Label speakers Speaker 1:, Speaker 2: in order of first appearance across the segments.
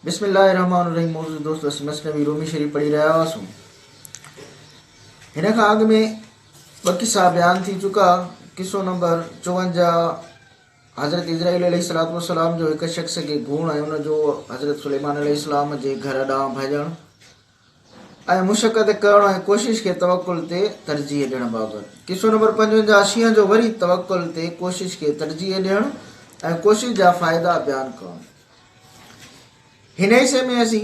Speaker 1: بسم الله الرحمٰن الرحيم معزز دوستو اسين مثنوي رومي شريف پڙهي رهيا هئاسون هن کان اڳ ۾ ٻه قصا بيان ٿي چڪا قصو نمبر 54 حضرت اسرائيل عليه الصلوۃ والسلام جو هڪ شخص کي گهوڻ ۽ ان جو حضرت سليمان عليه السلام جي گهر ڏانهن ڀڄڻ ۽ مشقت ڪرڻ ۽ ڪوشش کي توڪل تي ترجيح ڏيڻ بابت. قصو نمبر 55 شينهن جو وري توڪل تي ڪوشش کي ترجيح ڏيڻ ۽ ڪوشش جا فائدا بيان ڪرڻ. هن حصي ۾ اسين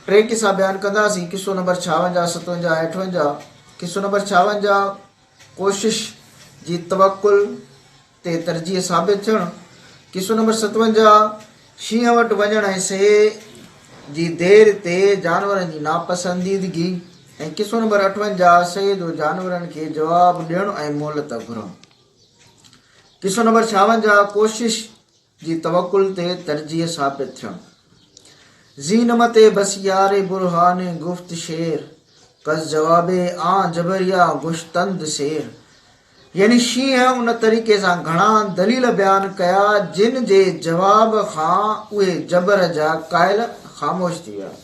Speaker 1: ٽي قصا بيان ڪنداسين، قصو نمبر 56، 57 ۽ 58. قصو نمبر 56 ڪوشش جي توڪل تي ترجيح ثابت ٿيڻ، قصو نمبر 57، شينهن وٽ وڃڻ ۽ سهي جي دير تي جانورن جي ناپسنديدگي ۽ قصو نمبر 58، سهي جو جانورن کي جواب ڏيڻ ۽ مهلت گهرڻ. قصو نمبر 56، ڪوشش جي توڪل تي ترجيح ثابت ٿيڻ. زينمت بسيار برهان گفت شير، ڪز جواب آن جبريا گشتند سير. يعني شينهن ان طريقي سان گهڻا دليل بيان ڪيا جن جي جواب کان اهي جبر جا قائل خاموش ٿي ويا.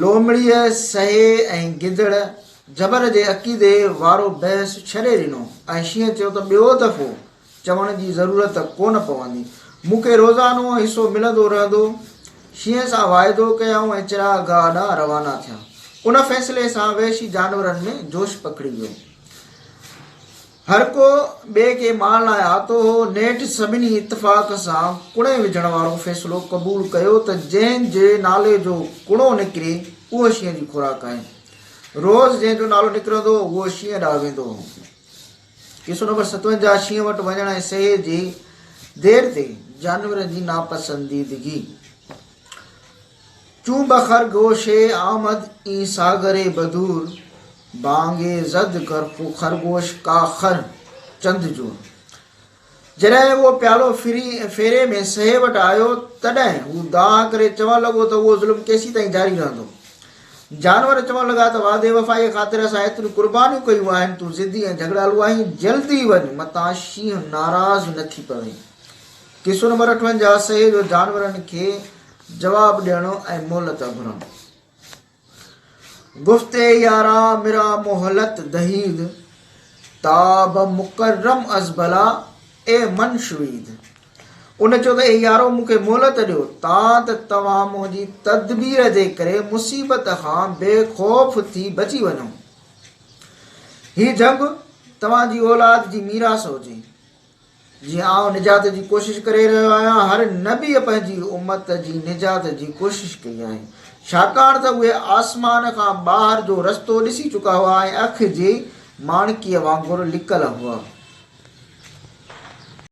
Speaker 1: لومڙيء، سهي ۽ گدڙ جبر جي عقيدي وارو بحث ڇڏي ڏنو ۽ شينهن چيو ته ٻيو دفعو چوڻ جي ضرورت ڪونه پوندي. مون کي روزانو حصو ملندو رهندو. شينهن سان واعدو ڪيائون ۽ چراگاهه ڏانهن روانا ٿيا. ان فيصلي سان وحشي جانورن ۾ جوش پکڙي ويو. هر ڪو ٻئي کي مارڻ لاء آتو هو. نيٺ سڀني اتفاق سان ڪڻي وجهڻ وارو فيصلو قبول ڪيو ته جنهن جي نالي جو ڪڻو نڪري اهو شينهن جي خوراڪ آهي. روز جنهن جو نالو نڪرندو هو اهو شينهن ڏانهن ويندو هو. قصو نمبر 57 شينهن وٽ وڃڻ ۽ سهي جي دير تي جانورن جي ناپسنديدگي. چون بخرگوش آمد اين ساغر بدور، بانگ زد خرگوش ڪا خر چند جور. جڏهن اهو پيالو ڦري ڦيري ۾ سهي وٽ آيو، تڏهن هو دانهن ڪري چوڻ لڳو ته اهو ظلم ڪيسيتائين جاري رهندو؟ جانور چوڻ لڳا ته وعدي وفائيء خاطر اسان ايتريون قربانيون ڪيون آهن، تون ضدي ۽ جهڳڙالو آهين، جلدي وڃ، متان شينهن ناراض نه ٿي پوي. قصو نمبر 58 سهي جو جانورن کي جواب ڏيڻ ۽ مهلت گهرڻ. گفت يارا مرا مهلت دهيد، تاب مڪرم از بلا اي من شويد. ان چيو ته اي يارو مون کي مهلت ڏيو، تان ته توهان منهنجي تدبير جي ڪري مصيبت کان بي خوف ٿي بچي وڃو. هي جهنگ توهان جي اولاد جي ميراث هجي. جيئن آئون نجات جي ڪوشش ڪري رهيو آهيان، هر نبيء پنهنجي امت جي نجات جي ڪوشش ڪئي آهي، ڇاڪاڻ ته اهي آسمان کان ٻاهر جو رستو ڏسي چڪا هئا ۽ اک جي ماڻڪيء وانگر لڪل هئا.